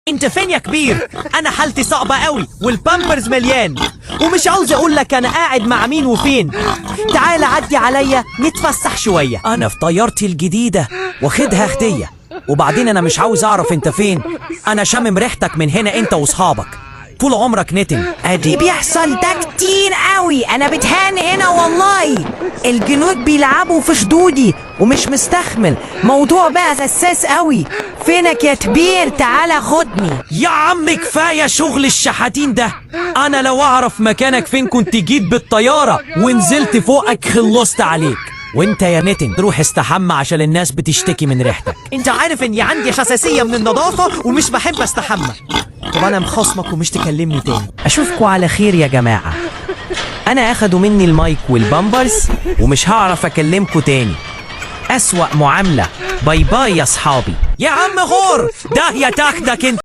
انت فين يا كبير؟ انا حالتي صعبة قوي والبامبرز مليان، ومش عاوز اقول لك انا قاعد مع مين وفين. تعال عدي عليا نتفسح شوية. انا في طيارتي الجديدة واخدها هدية، وبعدين انا مش عاوز اعرف انت فين. انا شامم ريحتك من هنا انت واصحابك، طول عمرك نتن. ادي بيحصل ده كتير قوي، انا بتهان هنا والله. الجنود بيلعبوا في خدودي ومش مستحمل، موضوع بقى حساس قوي. فينك يا كبير؟ تعالى خدني. يا عم كفاية شغل الشحاتين ده، انا لو اعرف مكانك فين كنت جيت بالطيارة ونزلت فوقك خلصت عليك. وانت يا نتن روح استحمى عشان الناس بتشتكي من ريحتك. انت عارف اني عندي حساسية من النظافة ومش بحب استحمى. طب انا مخصمك ومش تكلمني تاني. اشوفكوا على خير يا جماعة. انا اخدوا مني المايك والبامبرز ومش هعرف اكلمكوا تاني. اسوأ معاملة. bye bye يا اصحابي. يا عم غور ده يا تاخدك انت.